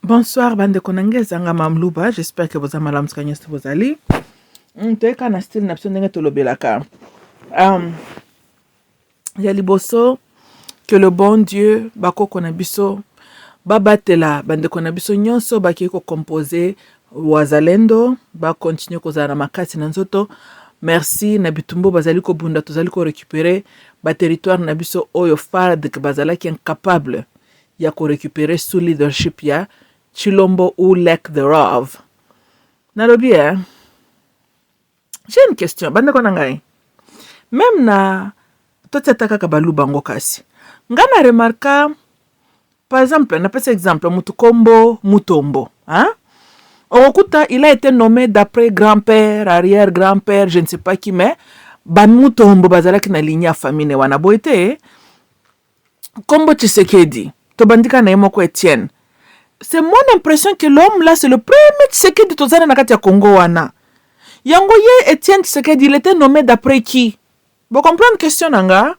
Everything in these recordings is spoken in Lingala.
Bonsoir bandeko na ngai, ezanga Mamluba, j'espère que boza malamu sika nyonso bozali. Toyeka na style na biso ndenge tolobelaka. Ya liboso, que le bon Dieu, bakoko na biso babatela bandeko na biso nyonso bakei kocomposer Wazalendo, bacontinuer kozala na makasi na nzoto. Merci na bitumba bazali kobunda, tozali korécupérer baterritoire na biso oyo FARDC bazalaki incapable ya korécupérer sous leadership ya Tshilombo ou lack thereof. Nalobi, eh? J'ai une question, bandeko na ngai. Même na totiata kaka Baluba ngo, kasi nga na remarka, par exemple, napesa exemple, mutu kombo Mutombo, hein? Okokuta il a été nommé d'après grand-père, arrière grand-père, je ne sais pas qui, mais bamutombo bazalaki na ligne ya famille wana boye te. Kombo Tshisekedi, tobandika na ye moko Etienne, c'est mon impression que l'homme là, c'est le premier Tshisekedi tozala na kati ya Congo wana. Yango ye Etienne Tshisekedi, il était nommé d'après qui? Bocomprendre question na nga?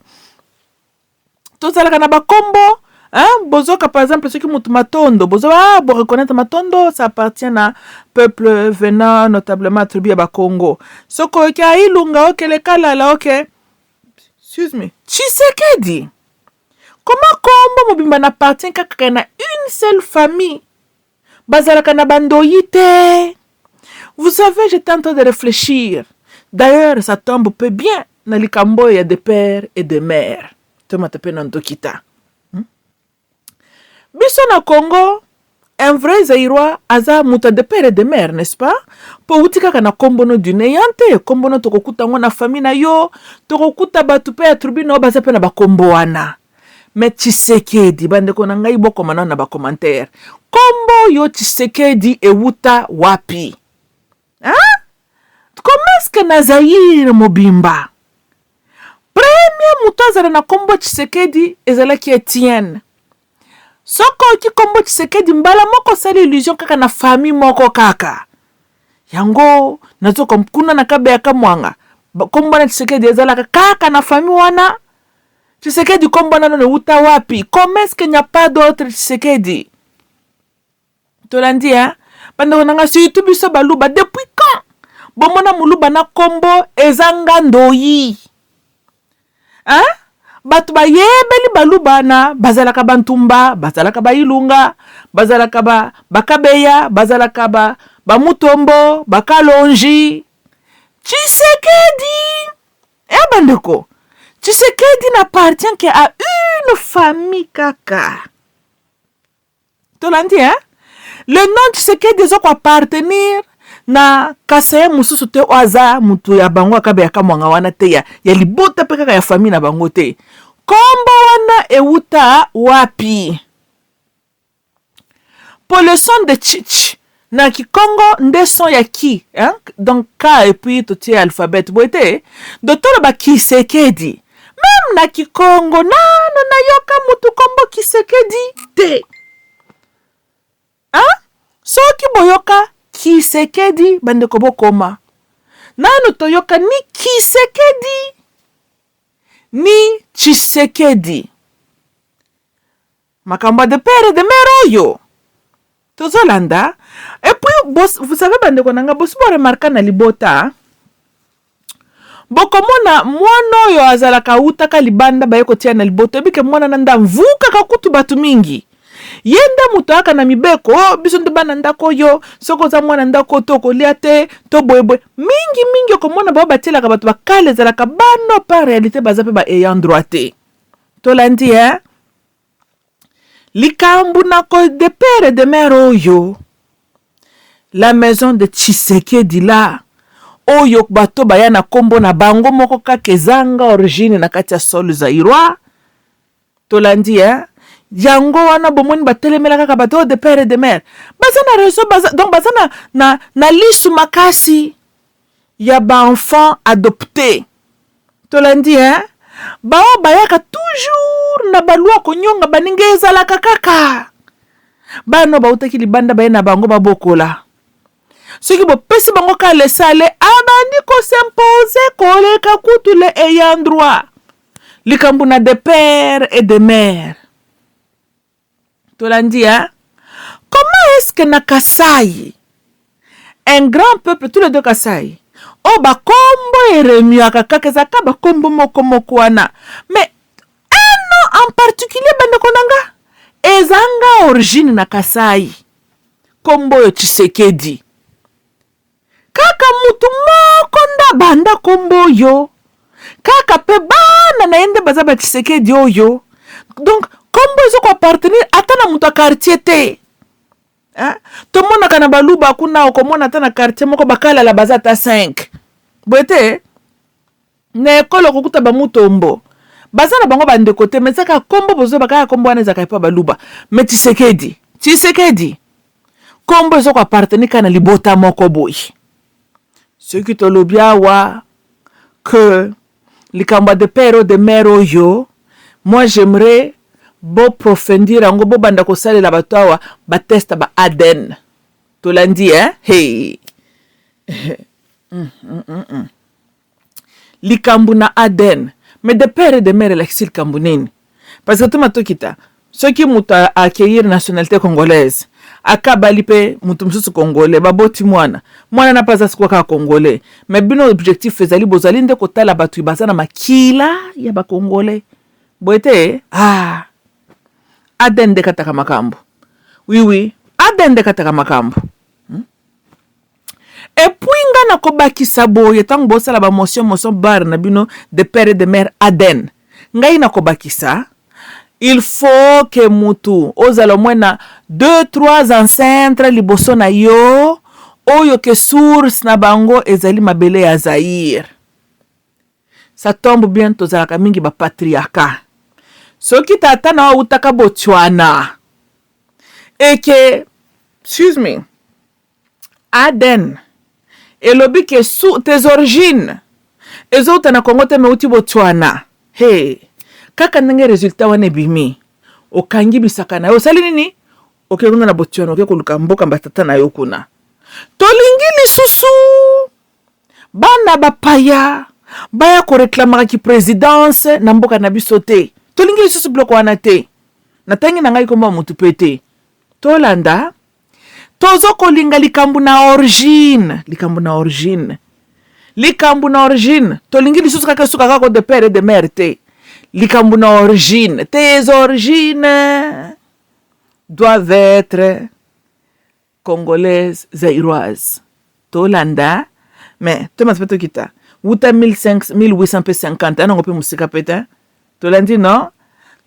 Tozalaka na bakombo, hein? Bozoka par exemple soki motu Matondo, bozo, ah, boreconnaître Matondo, ça appartient na peuple venant notablement tribu ya Bakongo. Soki oyoki Ailunga, okele Kalala, ok, excuse me. Tshisekedi, comment kombo mobimba n'appartient kaka na une seule famille, bazalaka na bandoyi te? Vous savez, j'étais en train de réfléchir. D'ailleurs, ça tombe peu bien na likambo oyo ya de père et de mère. Tomata mpe na ndokita, Biso na Congo, un vrai Zaïrois aza moto de père et de mère, n'est-ce pas? Mpo outi kaka na kombo no du néant te. Kombo no tokokuta yango na famille na yo, tokokuta bato mpe ya tribu na yo baza mpe na bakombo wana. Mais Tshisekedi, bandeko na ngai, bokoma nano na bacommentaire, kombo oyo Tshisekedi ewuta wapi, hein? Comment est-ce que na Zaïre mobimba, premier moto azala na kombo Tshisekedi ezalaki Etienne? Soki oyoki kombo Tshisekedi, mbala moko osali illusion kaka na famille moko kaka. Yango nazoka kuna na Kabeya Kamwanga, kombo na Tshisekedi ezalaka kaka na famille wana. Tshisekedi, kombo nano euta wapi? Comment est-ce qu'il n'y a pas d'autre Tshisekedi? Tolandi, hein? Bandeko na nga, surtout biso Baluba, depuis quand bomona Moluba na kombo ezanga ndoyi, hein? Bato bayebeli Baluba na bazalaka Bantumba, bazalaka Bailunga, bazalaka ba Bakabeya, bazalaka ba Bamutombo, Bakalonji. Tshisekedi e, bandeko, Tshisekedi n'appartient que à une famille kaka. Tolandi, hein? Le nom Tshisekedi eza koappartenir na Kasaye mosusu te oyo aza motu ya bango Akabe ya Kamwanga wana te, ya libota mpe kaka ya famille na bango te. Kombo wana ewuta wapi? Po le son de chich na Kikongo nde son ya ki, hein? Donc k et puis totie alphabet boye te. Do toloba Kisekedi, même na Kikongo nano nayoka mutu kombo Kisekedi te, hein? Soki boyoka Kisekedi, bandeko, bokoma nanu toyoka ni Kisekedi ni Tshisekedi. Makambo ya de père et de mère oyo tozolanda. Et puis vous savez, bandeko na nga, bosi boremarka na libota, bokomona mwana oyo azalaka awutaka libanda, baye kotia na libota, oyebi ke mwana na nda mvukaka kutu bato mingi. Ye nde moto ayaka na mibeko: "Oh, biso nde bana ndako oyo, soki oza mwana ndako to okolia te to boyeboye." Mingi mingi okomona bao batielaka bato bakala, ezalaka bana pa réalité baza mpe ba ayant droit te. Tolandi, eh? Likambo na ko de père et de mère oyo, la maison de Tshisekedi la oyo bato baya na nkombo na bango moko kaka, ezanga origine na kati ya sol zaïrois. Tolandi, eh? Yango wana bomoni batelemela kaka bato oyo de père et de mère baza na réseau, baza, donc baza na lisu makasi ya baenfant adopté. Tolandi, eh? Bao bayaka toujours na balwa konyonga baninga, ezalaka kaka bana oyo bautaki libanda, baye na bango babokola. Soki bopesi bango ka lesale, abandi kos'imposer koleka kutu le ayant droit. Likambo na de père et de mère, tolandi, hein? Comment Comment est-ce que na Kasai, un grand peuple, tous les deux Kasai, oyo bakombo eremiaka kaka, ezalaka bakombo moko moko wana, mais un nom en particulier, bandeko na nga, ezanga origine na Kasai, kombo oyo Tshisekedi, kaka mutu moko nde abanda kombo oyo, kaka mpe bana na ye nde baza ba Tshisekedi oyo. Donc kombo ezokoappartenir ata na moto ya quartier te, hein? Tomonaka na Baluba kuna, okomona ata na quartier moko bakalala baza ata 5 boye te. Na ekolo okokuta bamutombo baza na bango bandeko te, mais ezaka kombo bozoyeba kaka kombo wana ezalaka epa Baluba. Mais Tshisekedi, Tshisekedi, kombo ezokoappartenir kaka na libota moko boye. Soki tolobi awa que likambo ya de père de mère oyo, moi j'aimerais boapprofondir yango, bobanda kosalela bato awa batest ba ADN. Tolandi, eh? Hey. Likambo na ADN, mais de père et de mère elakisi likambo nini? Parce que toma tokita, soki moto acquérir nationalité congolaise, akabali mpe moto mosusu congolais, baboti mwana, mwana na mpe aza sikoyo kaka congolais. Mais bino objectif ezali, bozali nde kotala bato baza na makila ya bacongolais boye te. Ah, ADN nde kataka makambo. Oui, ADN nde kataka makambo. Et puis nga nakobakisa boye: ntango bosala bamotion, motion bar na bino de père et de mère, ADN, ngai nakobakisa, il faut que mutu ozala omoi na deux trois ancêtres liboso na yo oyo ke source na bango ezali mabele ya Zaire. Ça tombe bien, tozalaka mingi bapatriarcat. Soki tata na autaka Botswana, eke, excuse me, ADN elobi ke tes origines ezouta na Kongo te, mais euti Botswana. He, kaka ndenge résultat wana ebimi, okangi bisaka na yo, osali nini? Oke kuna na Botswana, oke koluka mboka batata na yo kuna. Tolingi lisusu bana bapaya baya koreklamaka ki présidence na mboka na biso te. Tolingi lisusu biloko wana te. Natangi na ngai komba motu mpe te. Tolanda, tozokolinga likambo na origine, likambo na origine, likambo na origine. Tolingi lisusu kaka suka kaka de père et de mère te. Likambo na origine, tes origines doivent être congolaise, zaïroise. Tolanda, mais tomata mpe tokita wuta 1800 mpe 50 anango mpe mosika mpe te. Tolandi, non?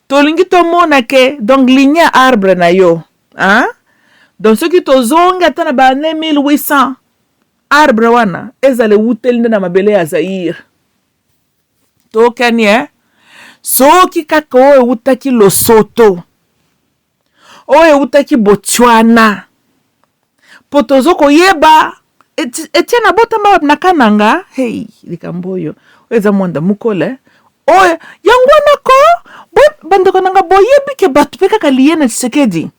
Tolingi tomona ke donc ligne ya arbre na yo, hein? Donc soki tozongi ata na baannée 1800, arbre wana ezala ewuteli nde na mabele ya Zaire. Tokani, eh? Soki kaka oyo ewutaki Losoto, oyo ewutaki Botswana, mpo tozo koyeba Etienne abotama na Kananga. Hey, likambo oyo, oyo eza mwanda mokole oyo yango wana ko. Bandeko na nga, boyebi ke bato mpe kaka liye na Tshisekedi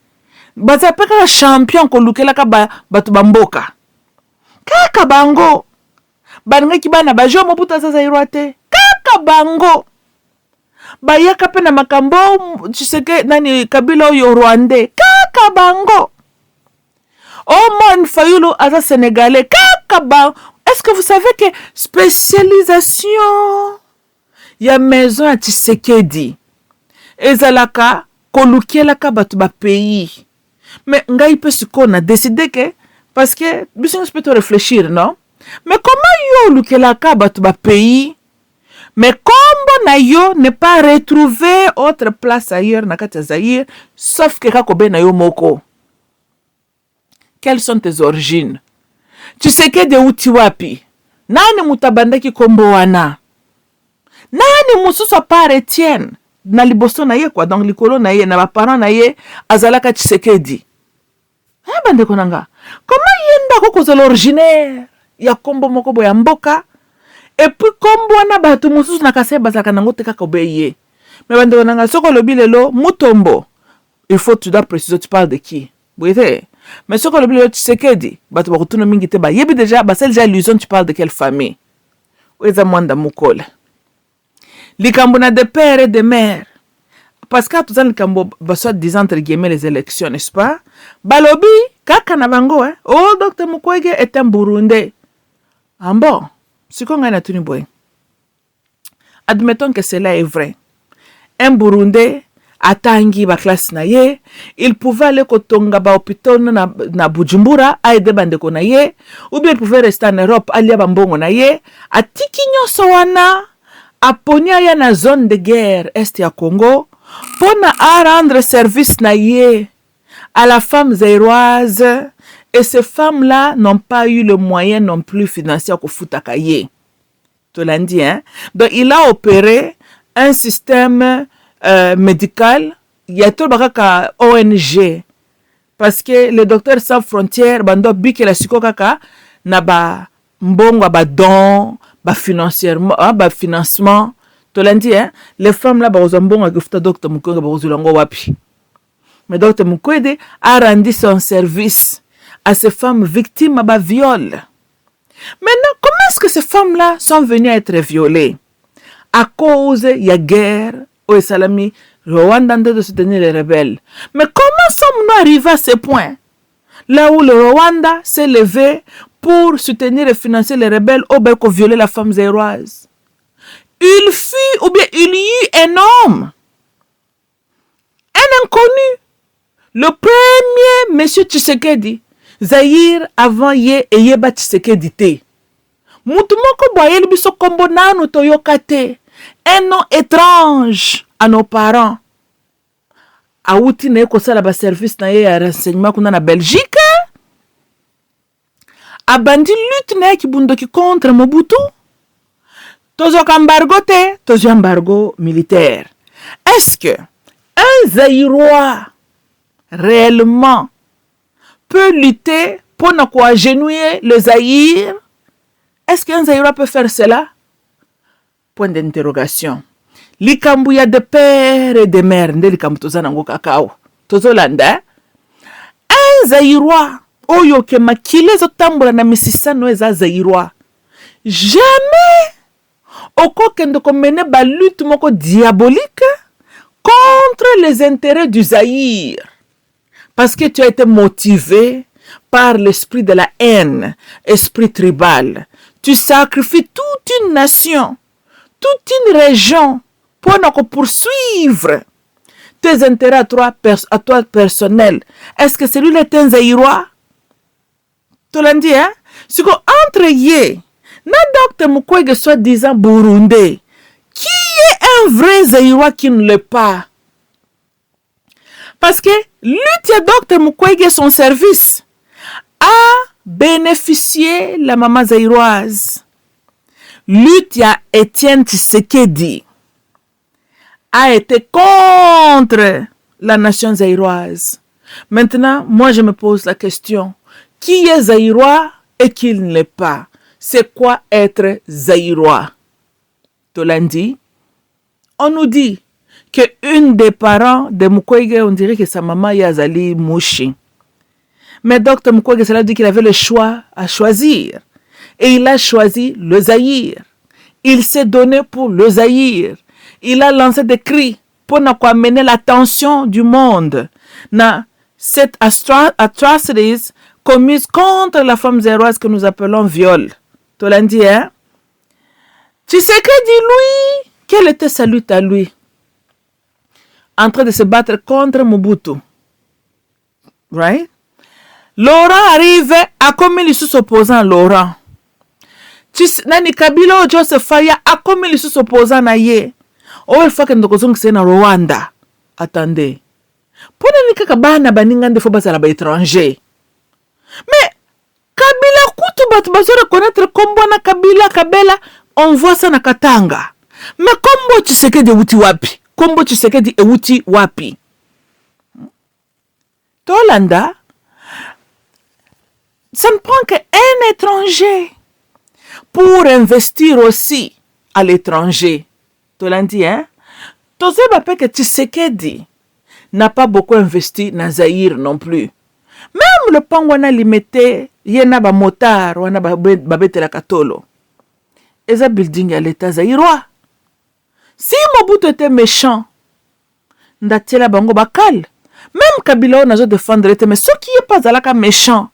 baza mpe kaka champion kolukelaka bato bamboka. Kaka bango balingaki bana bajo Mobutu aza zaïrois te. Kaka bango bayaka mpe na makambo Tshiseke nani, Kabila oyo rwandais. Kaka bango omon Fayulu aza sénégalais. Kaka ba, est-ce que vous savez que spécialisation ya maison ya Tshisekedi ezalaka kolukelaka bato bapays? Mais ngai mpe sikoyo na décide ke, parce que biso nyonso mpe to réfléchir, non? Mais comment yo olukelaka bato bapays, mais kombo na yo ne pas retrouver autre place ailleurs na kati ya Zaïre, sauf ke kaka obe na yo moko? Quelles sont tes origines? Tshisekedi euti wapi? Nani moto abandaki kombo wana? Nani mosusu à part Etienne na liboso na ye, quoi? Donc likolo na ye, na baparent na ye, azalaka Tshisekedi. Eh, bandeko na nga, koma ye ndako kozala originaire ya kombo moko boye ya mboka, et puis kombo wana bato mosusu na Kasai bazalaka nango te, kaka obe ye? Mais bandeko na nga, soki olobi lelo Mutombo, il faut, tu dois préciser, tu parles de qui, boye te? Mais soki olobi lelo Tshisekedi, bato bakotuna mingi te, bayebi déjà, basali déjà illusion, tu parles de quelle famille. Oyo eza mwanda mokole, likambo na de père et de mère. Parce que toza likambo ba soi-disant, entre guillemets, les élections, n'est-ce pas? Balobi kaka na bango, hein? Oh, Dr Mukwege est un Burundais. Ah bon? Sikoyo ngai natuni boye: admettons que cela est vrai, un Burundais atangi baclasse na ye, il pouvait aller kotonga bahôpitaux na Bujumbura, aide bandeko na ye, ou bien il pouvait rester en Europe, alia bambongo na ye. Atiki nyonso wana, aponi aya na zone de guerre, est ya Congo, mpona arendre service na ye à la femme zaïroise. Et ces femmes-là n'ont pas eu le moyen non plus financier ya kofutaka ye. Tolandi, hein? Donc il a opéré un système médical ya toloba kaka ONG, parce que le Docteur Sans Frontières bando bikela sikoyo kaka na bambongo ya badon, bafinancièrement, bafinancement. Tolandi, hein? Les femmes là bakozwa mbongo ya kofuta Dr Mukwege, bakozwela yango wapi? Mais Dr Mukwege a rendu son service à ces femmes victimes ya baviol. Maintenant, comment est-ce que ces femmes-là sont venues à être violées? À cause ya guerre oyo esalami, Rwanda nde de soutenir les rebelles. Mais comment sommes-nous arrivés à ce point là où le Rwanda s'est levé pour soutenir et financer les rebelles oyo bayei violer la femme zaïroise? Il fut, ou bien il y eut un homme, un inconnu, le premier monsieur Tshisekedi. Zaïre avant ye eyeba Tshisekedi te. Mutu moko boye ayeli biso nkombo nanu toyoka te, un nom étrange à nos parents. Awuti na ye kosala baservice na ye ya renseignement kuna na Belgique, abandi lutte na ye kibundoki contre Mobutu. Tozwaka embargo te, tozwi embargo militaire. Est-ce que un Zaïrois réellement peut lutter pour koagenouiller le Zaïre? Est-ce qu'un Zaïrois peut faire cela? Point d'interrogation. Likambo ya de père et de mère nde likambo toza nango kaka awa. Tozolanda un Zaïrois oyo ke makila ezotambola na misisano eza Zaïrois, jamais okokende komene balutte moko diabolique contre les intérêts du Zaïre, parce que tu as été motivé par l'esprit de la haine, esprit tribal. Tu sacrifies toute une nation, toute une région pour poursuivre tes intérêts à toi personnel. Est-ce que celui-là est un Zaïrois? Tolandi, hein? Siko entre ye na Dr Mukwege, soi-disant Burundais, qui est un vrai Zaïrois, qui ne l'est pas? Parce que lutte ya Dr Mukwege, son service a bénéficié la maman zaïroise. Lutte ya Étienne Tshisekedi a été contre la nation zaïroise. Maintenant, moi, je me pose la question: qui est zaïrois et qui ne l'est pas? C'est quoi être zaïrois? Tolandi, on nous dit que une des parents de Mukwege, on dirait que sa maman ye azali Mushi. Mais Dr Mukwege, cela dit qu'il avait le choix à choisir. Et il a choisi le Zaïre. Il s'est donné pour le Zaïre. Il a lancé des cris pour amener l'attention du monde na cette atrocities commises contre la femme zaïroise que nous appelons viol. Tolandi, hein? Tshisekedi, lui, quelle était sa lutte à lui? En train de se battre contre Mobutu. Right? Laurent arrive, akomi lisusu opposant Laurent. Nani, Kabila oyo Joseph aya, akomi lisusu opposant na ye. Oyo il faut akende kozongisa ye na Rwanda. Attendez. Mpo nini kaka bana baninga nde faut bazala baétranger? Mais Kabila kutu bato bazo reconnaître kombo wana Kabila, Kabela, on voit ça na Katanga. Mais kombo Tshisekedi ewuti wapi? Kombo Tshisekedi ewuti wapi? Tolanda, ça ne prend qu'un étranger pour investir aussi à l'étranger. Tolandi, hein? Tozoyeba mpe ke Tshisekedi n'a pas beaucoup investi na Zaïre non plus. Même lopango wana Limete, ye na bamotard wana babetelaka tolo, eza building ya l'État zaïrois. Si Mobutu était méchant, Ndatiela bango bakale. Même Kabila oyo nazo défendre te, mais soki ye mpe azalaka méchant,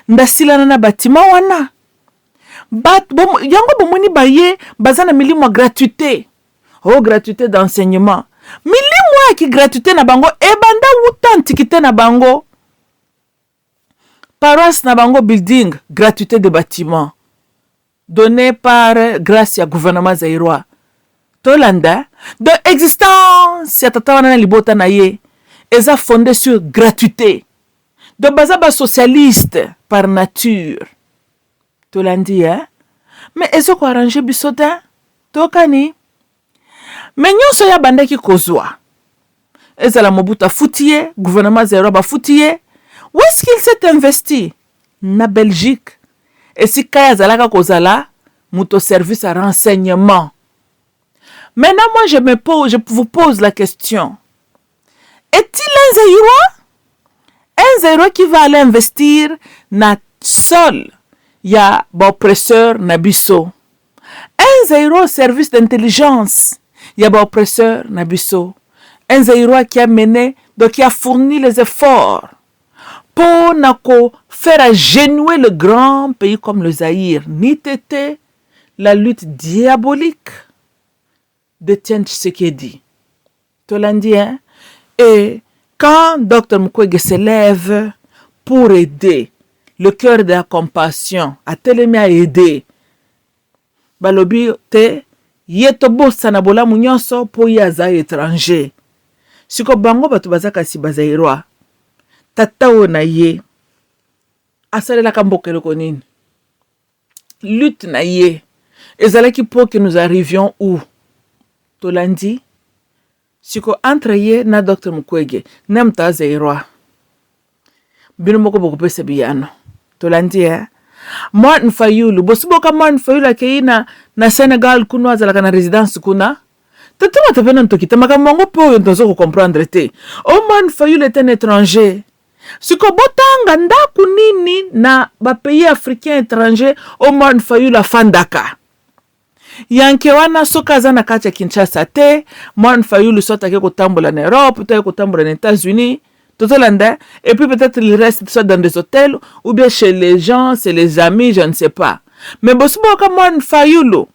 ndasilana na batima wana. Yango bomoni, baye baza na milimo ya gratuité, oh, gratuité d'enseignement. Milimo ya gratuité na bango ebanda wuta antiquité na bango. Paroisse na bango, building, gratuité de bâtiment donné par grâce ya gouvernement zaïrois. Tolanda, donc existence ya tata wana na libota na ye eza fondé sur gratuité. Donc baza basocialiste par nature. Tolandi, eh? Mais ezokoarranger biso te. Tokani, mais nyonso oyo abandaki kozwa, ezala Mobutu afuti ye, gouvernement zaïrois bafuti ye, où est-ce qu'il s'est investi? Na Belgique, esika ye azalaka kozala moto service à renseignement. Maintenant, moi, je me pose, je vous pose la question: est-il un Zaïrois? Un Zaïrois qui va aller investir na sol ya baoppresseur na biso, un Zaïrois au service d'intelligence ya baoppresseur na biso, un Zaïrois qui a mené, donc qui a fourni les efforts pour faire agenouer le grand pays comme le Zaïre, n'eût été la lutte diabolique d'Étienne Tshisekedi. Tolandi, hein? Et quand Dr Mukwege se lève pour aider, le cœur de la compassion, atelemi à aider, balobi te, ye tobosana bolamu nyonso mpo ye aza étranger. Siko bango bato baza kasi bazaïrois. Tata oyo na ye asalelaka mboka eloko nini? Lutte na ye ezalaki mpo que nous arrivions où? Tolandi, siko entre ye na Dr Mukwege, na moto azaïrois, bino moko bokopesa biyano. Tolandi, eh? Martin Fayulu, bosiboka Martin Fayulu akei na Sénégal, kuna azalaka na résidence kuna. Totuma mpe na ntoki te makambo yango mpe oyo toza kocomprendre te. O Martin Fayulu est un étranger. Siko botanga ndako nini na bapays africain étranger o Martin Fayulu afandaka yanke wana? Soki aza na kati ya Kinshasa te, Martin Fayulu soit ake kotambola na Europe to ake kotambola na États-Unis. Tozolanda, et puis peut-être il reste soit dans des hôtels ou bien chez les gens, c'est les amis, je ne sais pas. Mais bosi boyoka Martin Fayulu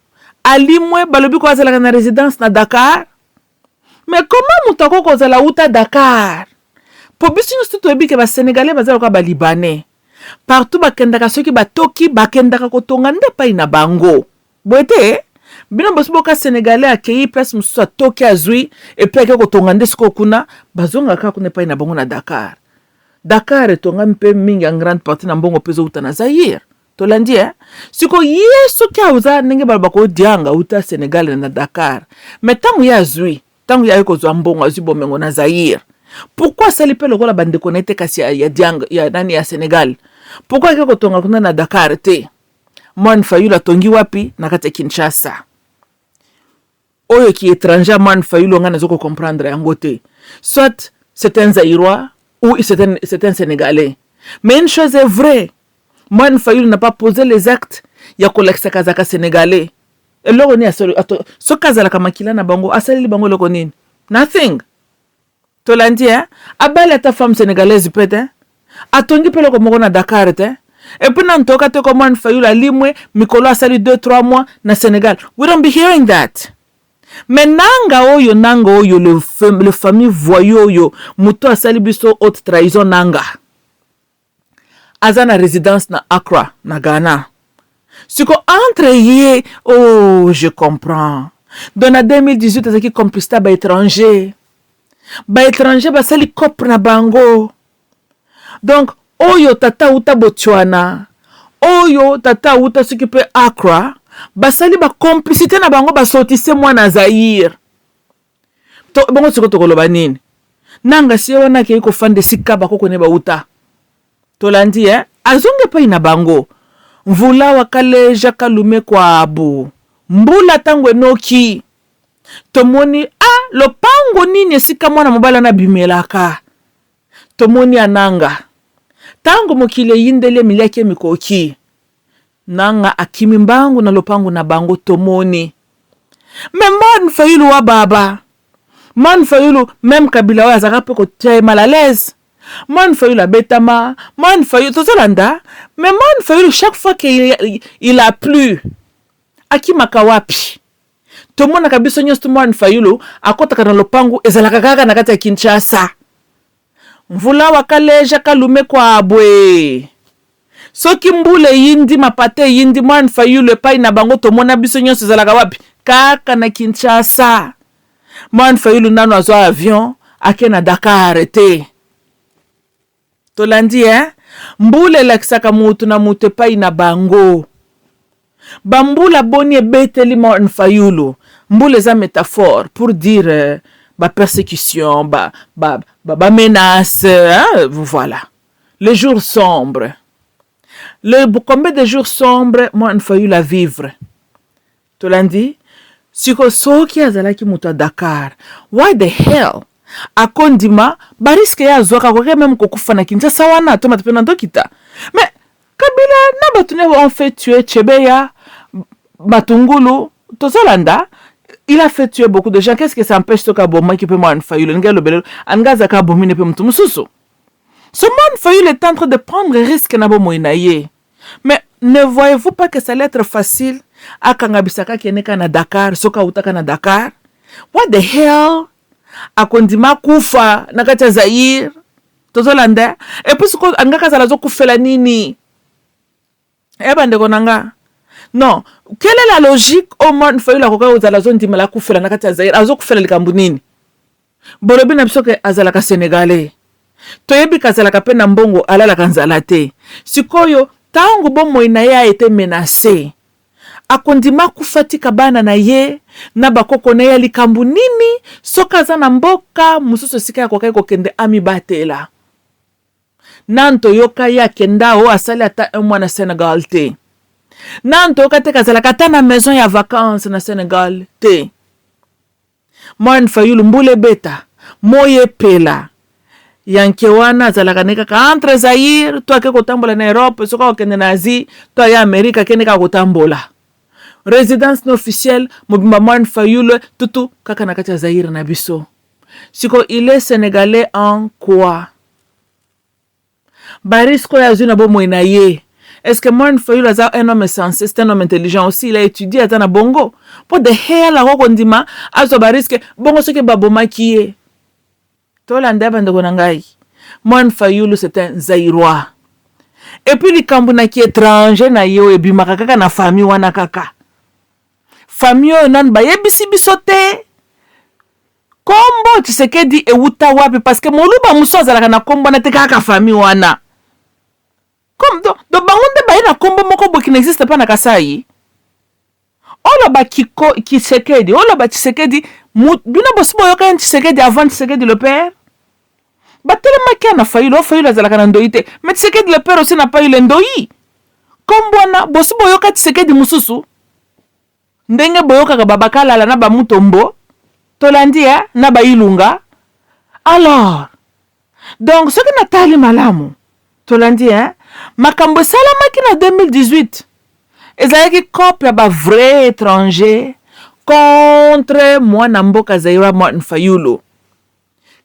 alimwe, balobi ko azalaka na résidence na Dakar? Mais comment moto akoki kozala uta Dakar? Po biso nyonso toyebi ke basénégalais baza lokola balibanais. Partout bakendaka, soki batoki, bakendaka kotonga nde epai na bango. Boye te? Bino bosi boka Sénégalais akei place mosusu, atoki, azwi, et puis ake kotonga nde sikoyo kuna, bazongaka kaka kuna epai na bango na Dakar. Dakar etongami mpe mingi, en grande partie na mbongo mpe ezowuta na Zaire. Tolandi, eh? Siko ye soki aza ndenge balobaka odianga uta Sénégal na Dakar, mais ntango ye azwi, ntango ye aye kozwa mbongo, azwi bomengo na Zaire, pourquoi asali mpe lokola bandeko na ye te kasi ya dianga ya nani, ya Sénégal? Pourquoi ake kotonga kuna na Dakar te? Martin Fayulu atongi wapi na kati ya Kinshasa? Oyo ki étranger Martin Fayulu, ngai nazo kocomprendre yango te. Soit c'est un Zaïrois ou c'est un Sénégalais, mais une chose est vraie: Martin Fayulu n'a pas posé les actes ya kolakisaka azalaka Sénégalais. Eloko nini? Soki azalaka makila na bango, asaleli bango eloko nini? Nothing. Tolandi, eh? Abali ata femme sénégalaise mpe te, atongi mpe eloko moko na Dakar te. Et puis na ntoka te ko Martin Fayulu alimwe mikolo, asali 2 3 mois na Sénégal. We don't be hearing that. Mais Nanga oyo, Nanga oyo, le famille voyou oyo, moto asali biso haute trahison, Nanga aza na résidence na Accra, na Ghana. Siko entre ye, oh, je comprends. Donc na 2018 azalaki complicité ya baétranger. Baétranger basali cope na bango. Donc oyo tata auta Botswana, oyo tata auta soki mpe Accra, basali bacomplicité na bango, basotise mwana Zaire. Bongo siko tokoloba nini? Nanga sie wana akei kofanda esika bakoko ne bauta. Tolandi, eh? Azongi epai na bango. Mvula wakaleja kalume kwabu, mbula ntango enoki, tomoni a lopango nini esika mwana mobali wana abimelaka. Tomoni ananga ntango mokili eyindeli, emiliaki emikoki, Nanga akimi mbangu na lopango na bango. Tomoni, mais Martin Fayulu wa baba, Martin Fayulu, même Kabila oyo azalaka mpe kotia ye mal à l'aise. Martin Fayulu abetama. Martin Fayulu, tozolanda. Mais Martin Fayulu, chaque fois qu'il il a plu, akimaka wapi? Tomonaka biso nyonso, Martin Fayulu akɔtaka na lopangu ezalaka kaka na kati ya Kinshasa. Mvula wakaleja kalume kwabwe. Soki mbula eyindi, mapata eyindi, Martin Fayulu epai na bango, tomona biso nyonso, ezalaka wapi? Kaka na Kinshasa. Martin Fayulu nano azwa avion ake na Dakar te. Tolandi, eh? Mbula elakisaka mutu na mutu epai na bango. Bambula boni ebeteli Martin Fayulu? Mbula eza métaphore pour dire bapersécution, ba menace, hein? Voilà, les jours sombres. Combien de jours sombres Martin Fayulu à vivre? Tolandi. Siko soki azalaki moto ya Dakar, why the hell akondima barisques ye azwaka? Koke même kokufa na Kinshasa wana, tomata mpe na ndokita. Mais Kabila na bato ne ont fait tuer Chebeya, Matungulu. Tozolanda, il a fait tuer beaucoup de gens. Qu'est-ce que ça empêche soki abomaki mpe Martin Fayulu? Ndenge alobele, alingi azalaka abomine mpe moto mosusu. So Martin Fayulu est en train de prendre risque na bomoi na ye. Mais ne voyez-vous pas que ça allait être facile akanga bisaka, akende kaka na Dakar? Soki autaka na Dakar, what the hell akondima kufa na kati ya Zaire? Tozolanda. Et puis sikoyo alingaka azala azokufela nini? E bandeko na nga, non, quelle est la logique oyo Martin Fayulu akoka kozala azondimela akufela na kati ya Zaire? Azokufela likambo nini? Bolobi na biso ke azalaka Sénégalais, toyebi ke azalaka mpe na mbongo, alalaka nzala te. Sikoyo ntango bomoi na ye a été menacé, akondima akufa, tika bana na ye na bakoko na ye ya likambo nini, soki aza na mboka mosusu esika ya kokaki kokende amibatela? Nani toyoka ye akenda oyo asali ata un mois na Sénégal te. Nani toyoka te kazalaka ata na maison ya vacance na Sénégal te. Martin Fayulu, mbula ebeta, moi epela, yanke wana azalaka ne kaka entre Zaire to ake kotambola na Europe. Soki akokende na Asie to aya Amerika, akende kaka kotambola. Résidence na officielle mobimba Martin Fayulu tutu kaka na kati ya Zaire na biso. Siko il est Sénégalais en quoi? Barisques oyo azwi na bomoi na ye, est ce que Martin Fayulu aza un homme sensé? C'est un homme intelligent aussi, il a étudié, aza na bongo. Mpo the hell ako kondima azwa barisques bongo soki babomaki ye? Tolanda, bandeko na ngai, Martin Fayulu, c'est un Zaïrois. Et puis likambo na ki étranger na ye oyo ebimaka kaka na famille wana. Kaka famille oyo, nanu bayebisi biso te kombo Tshisekedi ewuta wapi, parce que moluba mosusu azalaka na kombo wana te. Kaka famille wana, comme do bango nde baye na kombo moko boye qui n'existe pas na Kasai. Oloba kiko Tshisekedi, oloba Tshisekedi, bino bosi boyoka ye Tshisekedi avant Tshisekedi le père? Batelemaki na Fayulu. O Fayulu azalaka na ndoi te, mais Tshisekedi le père aussi n'a pas eu le ndoi. Kombo wana, bosi boyoka Tshisekedi mosusu ndenge boyokaka babakalala na bamutombo? Tolandi ya na bailunga. Alors donc soki natali malamu, tolandi, eh? Makambo esalamaki na 2018 ezalaki cope ya bavrai étranger contre mwana mboka Zaïrois Martin Fayulu.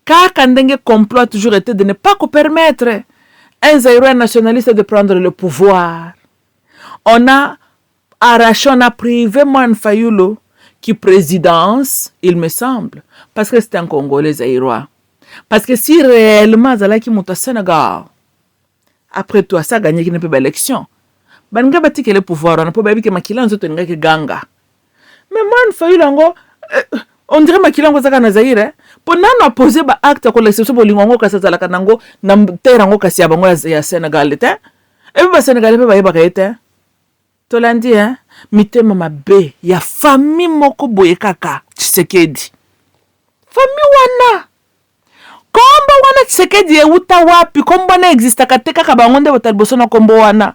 Kaka ndenge complot a toujours été de ne pas permettre un Zaïrois nationaliste de prendre le pouvoir, on a arraché, on a privé Martin Fayulu qui présidence, il me semble, parce que c'est un Congolais zaïrois. Parce que si réellement azalaki moto ya Sénégal, après tout asa aganyaki na mpe baélection, baninga batikele pouvoir wana mpo bayebi ke makila nzoto elingaki ganga. Mais Martin Fayulu yango, on dirait makila yango ezaka na Zaire, mpo nano apose baacte ya kolakisa biso bolingo yango, kasi azalaka nango na terre yango, kasi ya bango ya Sénégal te. Epi Basénégalais mpe bayebaka ye te. Tolandi, hein? Mitema mabe ya famille moko boye kaka Tshisekedi. Famille wana, kombo wana Tshisekedi ewuta wapi? Kombo wana existaka te. Kaka bango nde bota liboso na kombo wana.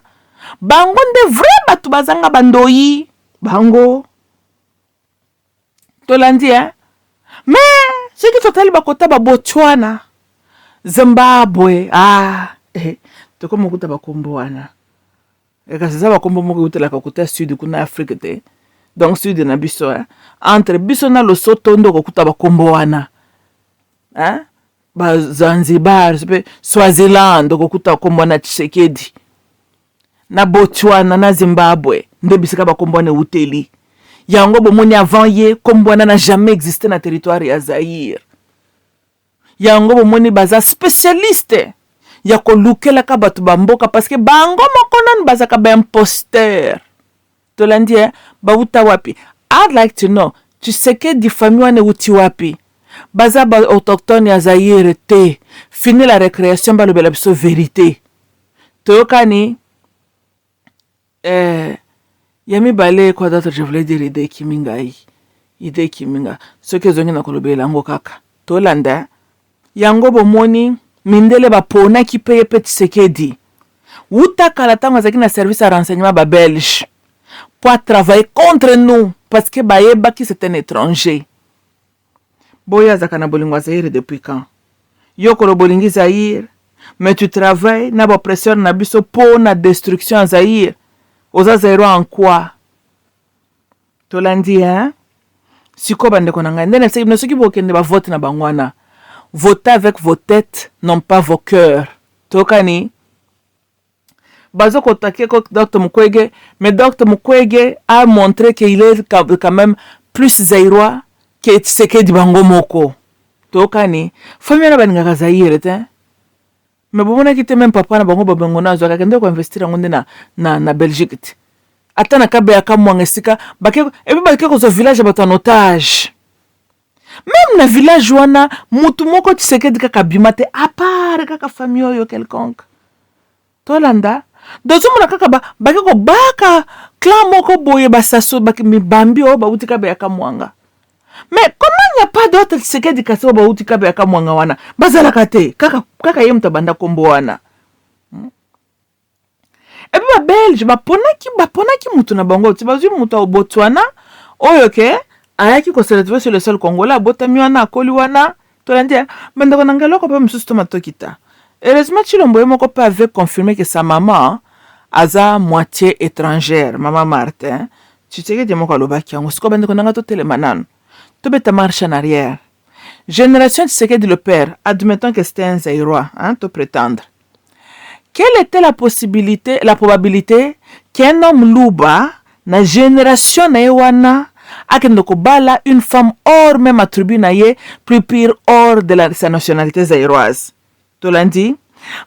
Bango nde vrai bato bazanga bandoi bango. Tolandi, hein? Mais soki totali bakota baBotswana, Zimbabwe, ah, tokoma kuta bakombo wana. Kasi eza bakombo moko eutelaka kuta sud kuna, Afrique te. Donc sud na biso, eh? Entre biso na Lesotho nde okokuta bakombo wana. Hein? Ba Zanzibar mpe Swaziland, okokuta nkombo wana Tshisekedi, na Botswana, na Zimbabwe, nde bisika bakombo wana euteli. Yango bomoni, avant ye, nkombo wana na jamais existé na territoire ya Zaire. Yango bomoni, baza spécialiste ya kolukelaka bato bamboka, parce que bango moko nanu bazalaka baimposteur. Tolandi, eh? Bauta wapi? I'd like to know, Tshisekedi, famille wana euti wapi? Baza baautochtone ya Zaire te. Fini la récréation, balobela biso vérité. Toyokani. Ya mibale, quoi d'autre je voulais dire? Idée ekimi ngai, idée ekimi nga. Soki ezongi na kolobela yango kaka. Tolanda yango. Bomoni, mindele baponaki mpe ye mpe Tshisekedi wuta kala, ntango azalaki na service ya renseignement babelge, po atravailler contre nous, parce que bayebaki c'est un étranger. Boyo azalaka na bolingo ya Zaire depuis quand? Yo koloba olingi Zaire, mais tu travailles na baoppresseur na biso mpo na destruction ya Zaire. Oza zaïrois en quoi? Tolandi, hein? Sikoyo, bandeko na ngai, nde naseki bino. Soki bokende bavote na bango wana, votez avec vos têtes, non pas vos cœurs. Tokani bazokotake ko Dr Mukwege, mais Dr Mukwege a montré qu'il est quand même plus zaïrois que Tshisekedi. Bango moko, tokani, famille wana balingaka Zaire te, mais bomonaki te, même papa na bango babengo na azwaka, akende koinvestir yango nde na Belgique te, ata na Kabeya Kamwanga, esika bake epi bake kozwa village ya bato en otage. Même na village wana, mutu moko Tshisekedi kaka abima te, à part kaka famille oyo quelconque. Tolanda, tozomona kaka bake kobaka clan moko boye, basaso mibambi oyo bauti Kabeya Kamwanga. Mais comment il n'y a pas d'autre Tshisekedi? Kasi oyo bauti Kabeya Kamwanga wana bazalaka te, kaka, kaka ye moto abanda nkombo wana. Et puis babelge baponaki mutu na bango ti bazwi mutu ya Botswana oyo ke ayaki kose retrouver sur le sol congolais, abotami wana, akoli wana. Tolandi, bandeko na ngai. Eloko mpe mosusu to matokita, heureusement Tshilombo ye moko mpe avait confirmé que sa maman aza moitié étrangère, mama Martin Tshisekedi moko alobaki yango. Sikoyo, bandeko na ngai, totelema nanu, tobeta marche en arrière. Génération Tshisekedi le père, admettons que c'était un Zaïrois, hein, to prétendre, quelle était la possibilité, la probabilité qu'un homme luba na génération na ye wana akende kobala une femme hors même attribut na ye, plus pire, hors de sa nationalité zaïroise? Tolandi,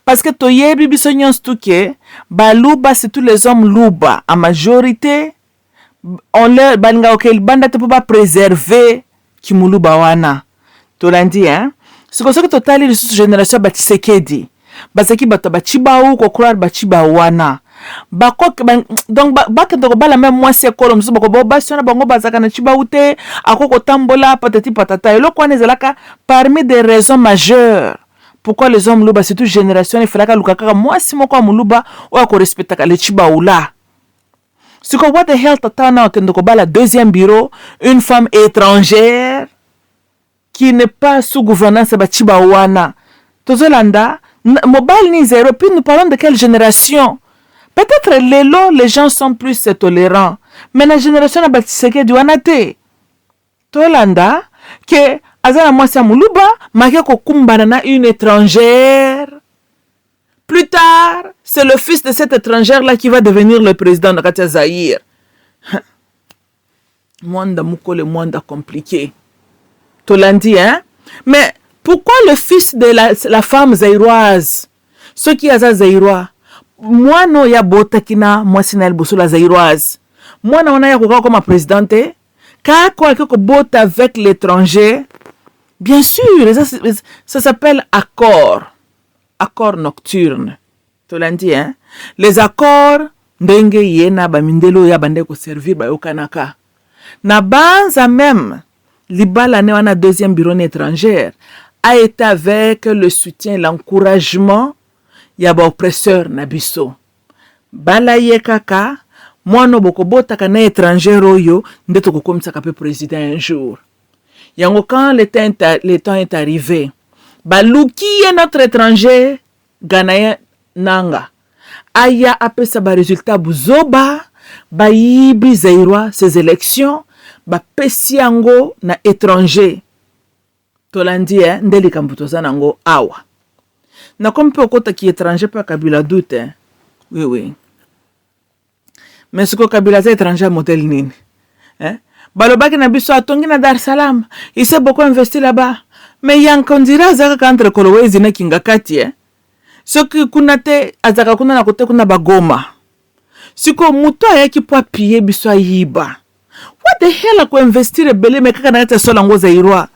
parce que toyebi biso nyonso tu ke baluba, surtout les hommes luba en majorité, on leur balingaka koke libanda te mpo bapréserve kimuluba wana. Tolandi, hein? Sikoyo, soki totali lisusu génération ya batshisekedi, bazalaki bato ya bacibau, kocroire bacibau wana donc bakende kobala même mwasi ekolo mosusu, bako basi wana bango bazalaka na cibau te, ako kotambola, patati patata. Eloko wana ezalaka parmi des raisons majeures pourquoi les hommes luba, surtout génération, efalaka aluka kaka mwasi moko ya moluba oyo akorespectaka le cibau la. Sikoyo, what the hell, tata wana akende kobala deuxième bureau une femme étrangère qui n'est pas sous gouvernance ya bacibau wana? Tozolanda, mobali ni zéro. Puis nous parlons de quelle génération? Peut-être lelo les gens sont plus tolérants, mais na génération na batshisekedi wana te. Tolanda ke aza na mwasi ya moluba, make kokumbana na une étrangère. Plus tard, c'est le fils de cette étrangère là qui va devenir le président na kati ya Zaire. Mwanda mokole, mwanda compliqué. Tolandi, hein? Mais pourquoi le fils de la femme zaïroise, soki aza zaïrois, mwana oyo abotaki na mwasi na ye liboso la zaïroise, mwana wana ya koka koma président te, kaka oyo ake kobota avec l'étranger? Bien sûr, ça s'appelle accord nocturne. Tolandi, hein? Les accords, ndenge ye na bamindele oyo abandaki koservir bayokanaka na banza. Même libala ne wana, deuxième bureau na étrangère, a été avec le soutien, l'encouragement ya baoppresseur na biso. Bala ye kaka, mwana bokobotaka na étrangère oyo nde tokokomisaka mpe président un jour. Yango, quand le temps est arrivé, baluki ye, notre étranger ghanéen nanga aya apesa baresultat buzoba, bayibi zaïrois ces élections, bapesi yango na étranger. Tolandi eh, nde likambo toza nango awa. Nakomi mpe okotaki étranger mpe Kabila doute eh. Oui oui. Mais sikoyo Kabila aza étranger ya modèle nini? Eh? Balobaki na biso atongi na Dar es Salaam, il s'est beaucoup investi là-bas. Mais yanka on dirait aza kaka entre Kolwezi na Kingakati eh? Soki kuna te azalaka kuna na kote kuna bagoma. Sikoyo moto ayaki mpo apille biso ayiba. What the hell akoinvestir ebele mais kaka na kati ya sol yango zaïrois?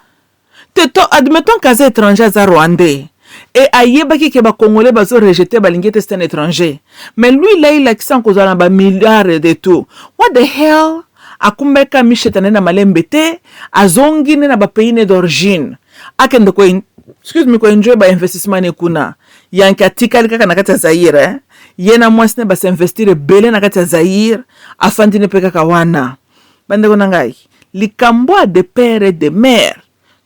Te to admettons que aza étranger, aza rwandais et ayebaki ke bacongolais bazo rejeter, balingi ete c'est un étranger, mais lui là il akisa kozala na bamilliards de tout. What the hell, akumbaka misheta na ye na malembe te, azongi ne na bapays ne d'origine, akende ko, excuse me, koenjoy bainvestissement ne kuna. Yanke atikali kaka na kati ya Zaire eh? Ye na mwasi ne basinvestir ebele na kati ya Zaire, afandi ne mpe kaka wana. Bandeko na ngai, likambo ya de père et de mère,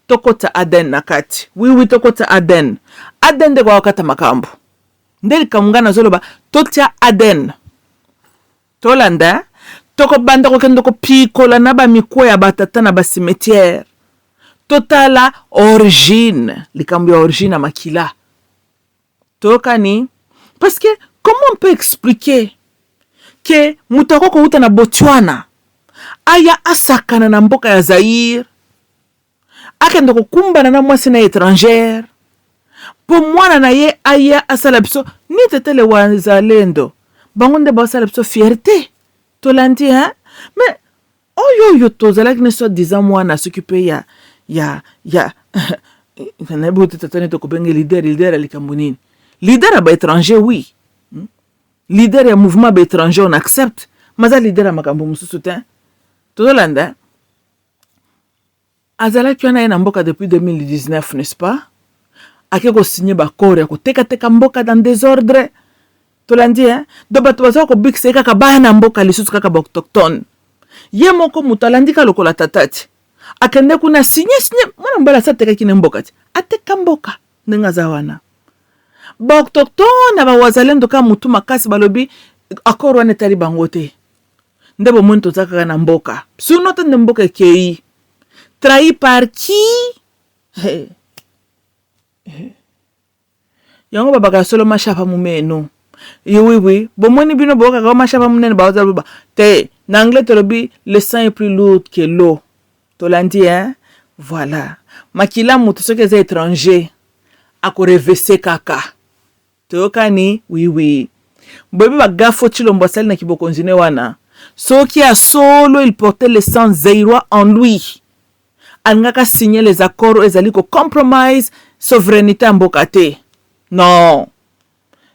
tokota ADN na kati. Oui oui, tokota ADN. ADN nde kokakata makambo, nde likambo ngai nazoloba. Totia ADN, tolanda, tokobanda kokende kopikola na bamikwa ya batata na bacimetière, totala origine, likambo ya origine ya makila. Toyokani? Parce que comment on peut expliquer ke moto akoki kouta na Botswana, aya asakana na mboka ya Zaire, akende kokumbana na mwasi na étrangère mpo mwana na ye aya asala biso ni tetele wazalendo? Bango nde basala biso fierté. Tolandi hein? Mais oyo oyo tozalaki ne soi disant mwana, soki mpe ya nayebi te, tata neti okobenge leader, leader ya likambo nini? Leader ya baétranger, oui, Leader ya mouvement baétranger, on accepte, maza leader ya makambo mosusu te. Tozolanda, azalaki wana ye na mboka depuis 2019, n'est-ce pas? Ake kosigner baaccord ya kotekateka mboka dans désordre. Tolandi hein? Do bato baza kobikisa ye kaka baya na mboka lisusu kaka baautochtone. Ye moko moto alandi ka lokola tata ti akende kuna signe signe. Mwana mobali asi atekaki ne mboka ti ateka mboka ndenge aza wana. Baautochtone na bawazalendo kaka motu makasi, balobi accord wana etali bango te. Nde bomoni toza kaka na mboka suno te, nde mboka ekei trahi par qui? Hey. Hey. Yango babaka ya solo mashapa mumenu. Oui oui, bomoni bino boyokaka mashapa munene baoza loba te. Na anglais tolobi le sang est plus lourd que l'eau. Tolandi hein? Voilà, makila moto soki eza étranger akorevese kaka. Toyokani? Oui oui. Boyebi bagafo Tshilombo asali na kibokonzi ne wana. Soki ya solo il portait le sang zaïrois en lui, alingaka signer les accords oyo ezali kocompromise souveraineté ya mboka te. Non,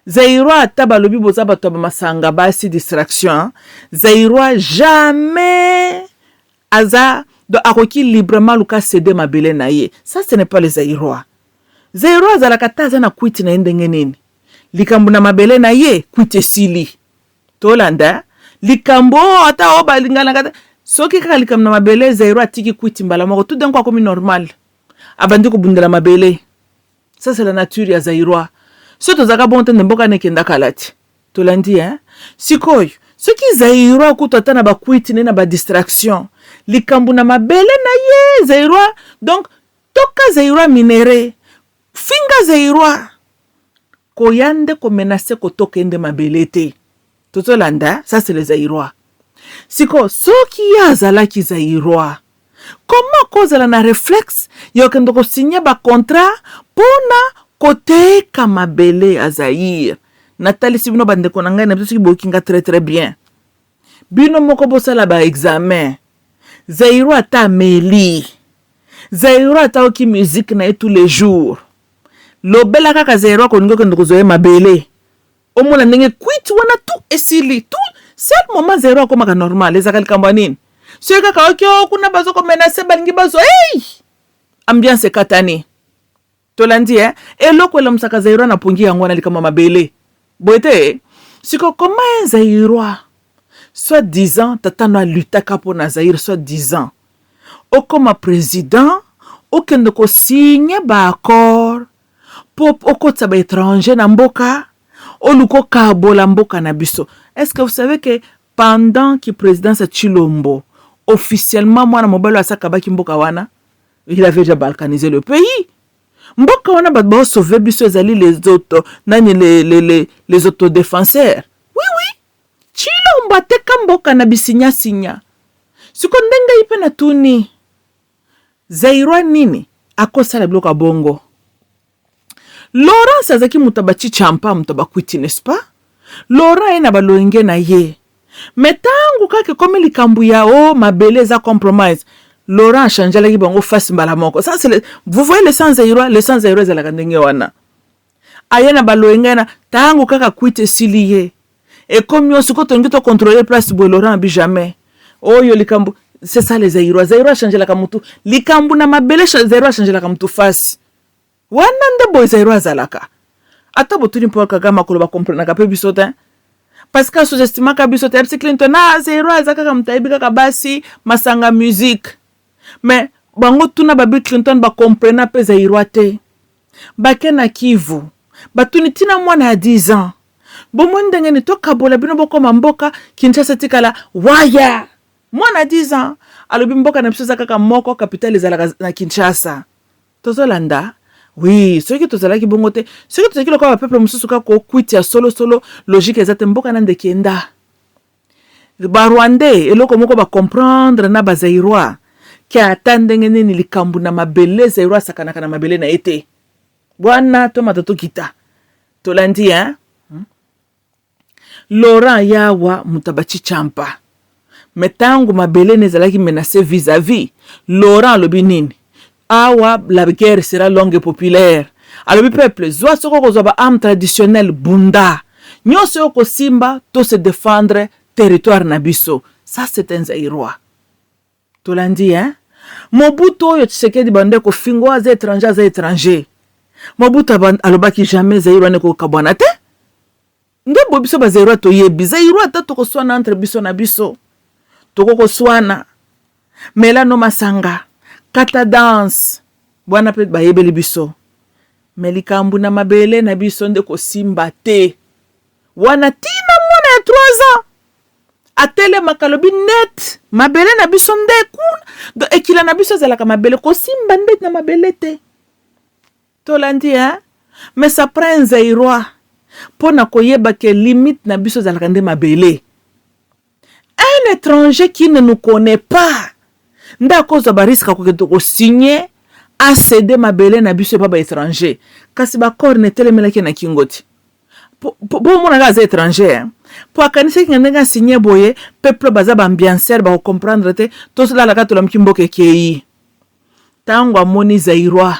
zaïrois ata balobi boza bato ya bamasanga, basi, distraction, zaïrois jamais aza donc akoki librement luka céder mabele na ye. Ça, ce n'est pas les Zaïrois. Zaïrois azalaka ta aza na kwiti na ye ndenge nini, likambo na mabele na ye, kwiti esili. Tolanda likambo oyo, ata oyo balinganaka te, soki kaka likambo na mabele, zaïrois atiki kwiti mbala moko, tout d'un coup akomi normal, abandi kobundela mabele. Ça, c'est la nature ya zaïrois. So tozalaka bongo te, nde mboka na ekenda kala ti. Tolandi hein? Sikoyo soki zaïrois kutu ata na bakwiti ne na badistraction, likambo na mabele na ye, zaïrois donc toka zaïrois minerai, finga zaïrois, koya nde komenacer kotoka nde mabele te. Tozolanda? Ça, c'est les Zaïrois. Sikoyo soki ye azalaki zaïrois, comment kozala na réflexe ya kokende kosigner bacontrat mpona koteka mabele ya Zaire? Natalisi bino, bandeko na ngai na biso, soki boyoki nga très très bien, bino moko bosala baexamen. Zaïrois ata ameli, zaïrois ata oki musique na ye tous les jours, lobela kaka zaïrois kolingi okende kozwa ye mabele, omona ndenge kwiti wana tout esili. Tout seul moment zaïrois akomaka normal ezalaka likambo ya nini? Soki kaka oki o kuna bazokomenacer, balingi bazwa, ei, ambiance ekatani. Tolandi eh? Eloko elamusaka zaïrois na pongi yango wana, likambo ya mabele boye te. Siko koma un zaïrois, soit disant tata no alutaka mpo na Zaire, soit disant okóma président, okende kosigner baaccord mpo okotisa baétranger na mboka, oluka okabola mboka na biso? Est ce que vous savez que pendant que présidence ya Tshilombo, officiellement mwana mobali oyo asakabaki mboka wana? Il avait déjà balkanisé le pays. Mboka wana, bato baosauve biso ezali les auto nani, les autodéfenseurs. Oui, Tshilombo ateka mboka na bisinyasinya. Siko ndenge ye mpe natuni, Zaïrois nini akosala biloko ya bongo? Laurence azalaki moto abacicampa, moto abakwiti, n'est-ce pas? Laurent ye na balonge na ye, me ntango kaka ekomi likambo ya o mabele eza compromise, Laurent achangelaki bango face mbala moko. Ça, c'est le, vous voyez le sang zaïrois. Le sang zaïrois ezalaka ndenge wana. Aye na balonge na ntango kaka kwiti esili ye, ekomi yo sikoyo tolingi tocontrôle place boye. Laurent abi jamais oyo likambo. C'est ça les Zaïrois. Zaïrois achangelaka mutu likambo na mabele, Zaïrois achangelaka mutu face wana. Nde boye Zaïrois azalaka. Ata botuni Paul Kagame, akoloba komprenaka mpe biso te, parce que asous-estimaka biso te. Yebisi Clinton na Zaïrois aza kaka moto ayebi kaka basi, masanga, musique. Mais bango tuna babi Clinton bakomprena mpe Zaïrois te. Bake na Kivu, batuni ntina mwana ya 10 ans: bomoni ndenge nini tokabola bino, bokoma mboka, Kinshasa etikala waya? Mwana 10 ans alobi mboka na biso eza kaka moko, capitale ezalaka na Kinshasa. Tozolanda. Oui, soki tozalaki bongo te, soki tozalaki lokola bapeuple mosusu, kaka okwiti ya solosolo, logique eza te. Mboka na ndeke enda Barwandais, eloko moko bacomprendre na Bazaïrois ke ata ndenge nini, likambo na mabele, Zaïrois asakanaka na mabele na ye te. Wana tomata, tokita, tolandi, hein? Laurent yawa moto abacicampa, me ntango mabele ne ezalaki menacé vis-à-vis, Laurent alobi nini? Awa la guerre sera longue et populaire. Alobi peuple, zwa, soki okozwa baarme traditionnelle, bunda nyonso oyo kosimba, to se défendre territoire na biso. Ça, c'est un Zaïrois. Tolandi, hein? Mobutu oyo Tshisekedi bande kofinga oyo aza étranger, aza étranger. Mobutu alobaki jamais Zaïre wana ekokabwana te. Nde boye biso Bazaïrois toyebi Zaïrois. Ata tokoswana entre biso na biso, tokokoswana, melano masanga, kata danse wana mpe bayebeli biso. Me likambo na mabele na biso nde kosimba te. Wana ntina mwana ya 3 ans atelemaka, alobi net mabele na biso nde kuna. Donc ekila na biso ezalaka mabele, kosimba nde na mabele te. Tolandi, hein? Mais ça prend un Zaïrois mpo na koyeba ke limite na biso ezalaka nde mabele. Un étranger qui ne nous connaît pas nde akozwa barisque, akokende kosigne, acéder mabele na biso epa baétranger. Kasi baaccord na etelemelaki na kingo ti po omonaka aza étranger, mpo akanisaki nga ndenge asigne boye, peuple baza baambiancere, bakocomprendre te. Tolalaka, tolamuki, mboka ekei. Ntango amoni Zaïrois,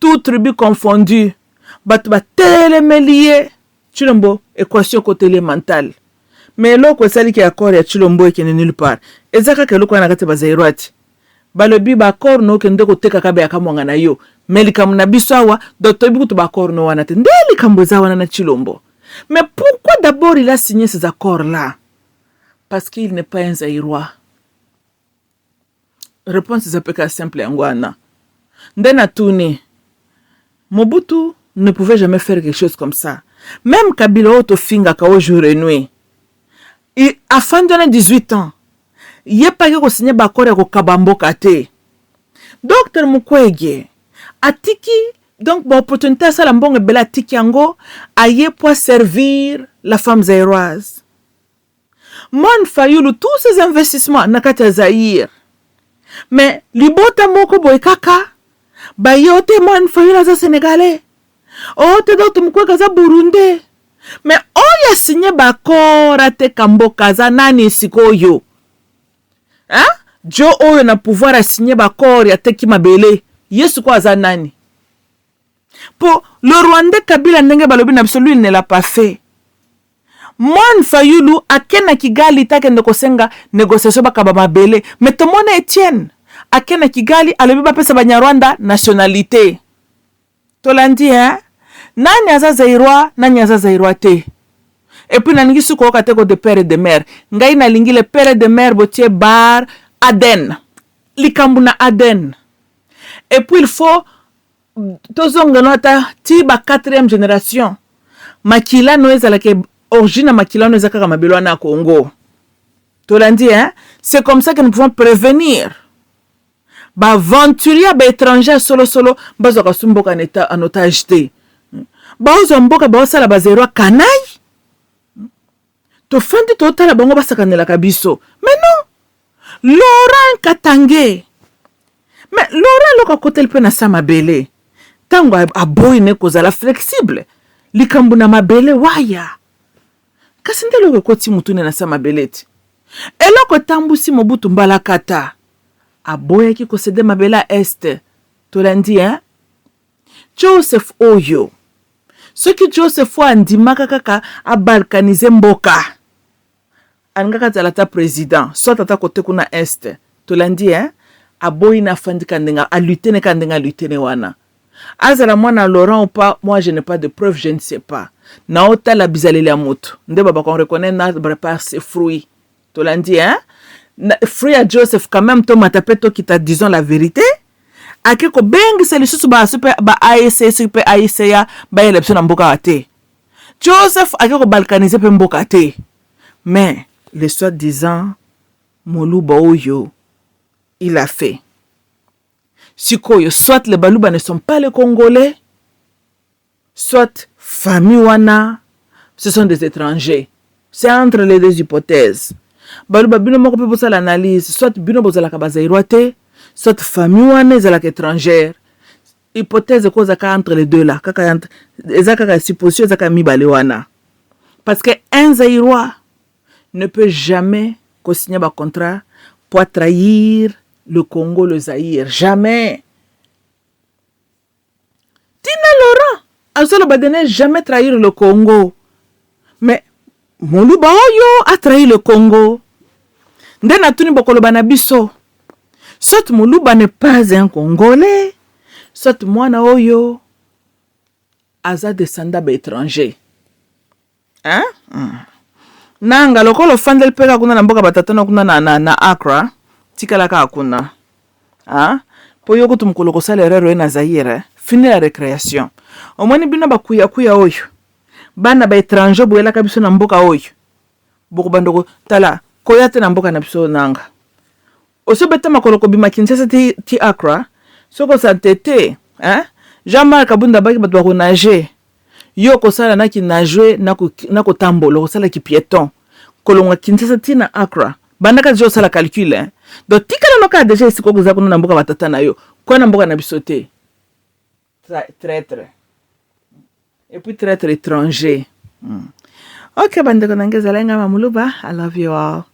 tout tribu confondu, bato batelemeli ye, Tshilombo équation ekoteli mentale. Mais eloko esaliki accord ya Tshilombo ekende nulle part eza kaka eloko wana na kati ya Bazaïrois ti balobi baaccord no okende koteka kabeyaka mwanga na yo. Me likambo na biso awa, donc toyebi kutu baaccord no wana te. Nde likambo eza wana na Tshilombo. Mais pourquoi d'abord il a signé ces accords là? Parce qu'il n'est pas un Zaïrois. Réponse eza mpe kaka simple, yango wana nde natuni. Mobutu ne pouvait jamais faire quelque chose comme ça. Même Kabila oyo tofingaka au jour et nuit, afandi wana 18 ans, ye paki kosigne baaccord ya kokaba mboka te. Dr Mukwege atiki donc baopportunité asala mbongo ebele, atiki yango, aye po servir la femme zaïroise. Mon Fayulu, tous ces investissements na kati ya Zaïre, mais libota moko boye kaka baye o te, Mon Fayulu aza Sénégalais, o te, Dr Mukwege aza Burundais. Mais oyo asigne baaccord ateka mboka aza nani sikoyo, hein? Jo oyo na pouvoir asigne baaccord ateki mabele, ye sikoyo aza nani? Po le Rwandais Kabila, ndenge balobi na biso, lui, il ne l'a pas fait. Mon Fayulu ake na Kigali te, akende kosenga négociation bakaba mabele. Me tomona Etienne ake na Kigali, alobi bapesa Banyarwanda nationalité. Tolandi, hein? Nani aza Zaïrois, nani aza Zaïrois te? Et puis nalingi suki koyoka te ko de père et de mère. Ngai nalingi le père et de mère, botie bar ADN, likambo na ADN. Et puis il faut tozonga no ata ti ba quatrième génération, makila no ezalaka origine ya makila no eza kaka mabele wana ya Congo. Tolandi, hein? C'est comme ça que nous pouvons prévenir. Baaventurier, baétranger ya solosolo bazwaka su mboka en otage te. Baozwa mboka, baosala bazero kanai. Tofandi, totala bango basakanelaka biso. Mais non, Laurent Katange, mais Laurent, eloko akoteli mpe na sa mabele, ntango aboyi ne kozala flexible likambo na mabele waya, kasi nde eloko ekoti mutune na sa mabele ti eloko etambusi Mobutu mbalakata, aboyaki kocéder mabele ya Est. Tolandi, hein? Joseph oyo, soki Joseph oyo andimaka kaka abalkaniser mboka, alingaka azala ata président, soit ata kote kuna Est. Tolandi, hein? Aboyi na afandi ka ndenge alutene, ka ndenge alutene wana, azala mwana Laurent ou pas, moi je n'ai pas de preuve, je ne sais pas. Naotala bizaleli ya moto nde babaka, on reconnaît l'arbre par ses fruits. Tolandi, hein? Fruit ya Joseph quand même, tomata mpe tokita, disons la vérité, ake kobengisa lisusu baso mpe ba AEC, soki mpe AICA bayela biso na mboka te. Joseph ake kobalkaniser mpe mboka te. Mais le soi-disant moluba oyo, il a fait sikoyo, soit les Baluba ne sont pas les Congolais, soit famille wana, ce sont des étrangers. C'est entre les deux hypothèses. Baluba, bino moko mpe bosala analyse. Soit bino bozalaka Bazaïrois te, soit famille wana ezalaka étrangère. Hypothèse ekozaka entre les deux là kaka, eza kaka supposition, eza kaka mibale wana, parce que un Zaïrois ne peut jamais kosigner bacontrat pour trahir le Congo, le Zaïre, jamais. Tina Laurent azoloba de ne jamais trahir le Congo, mais moluba oyo atrahir le Congo. Nde natuni, bokoloba na biso, soit moluba n'est pas un Congolais, soit mwana oyo aza descendant baétranger, hein? Nanga lokola ofandeli mpe kaka kuna na mboka batata na kuna na Accra, tikala kaka kuna, ah? Mpo yo kutu mokolo kosala erreur oyo na Zaire, fini la récréation. Omoni bino bakuyakuya oyo, bana baétranger boyelaka biso na mboka oyo, bokobanda tala koya te na mboka na biso. Nanga osobeta makolo kobima Kinshasa ti Accra, soki osante te, hein? Jean-Marc Abunda baki bato bakonage, yo kosala naki nage na kotambola, okosalaki piéton kolongwa Kinshasa ti na Accra. Bandaka deja osala calcul, hein? Donc tikala no kaka deja esika okoza kuna na mboka batata na yo, koya na mboka na biso te. Traître, et puis traître étranger. Ok, bandeko na ngai, ezalai ngai Mamuluba. I love you all.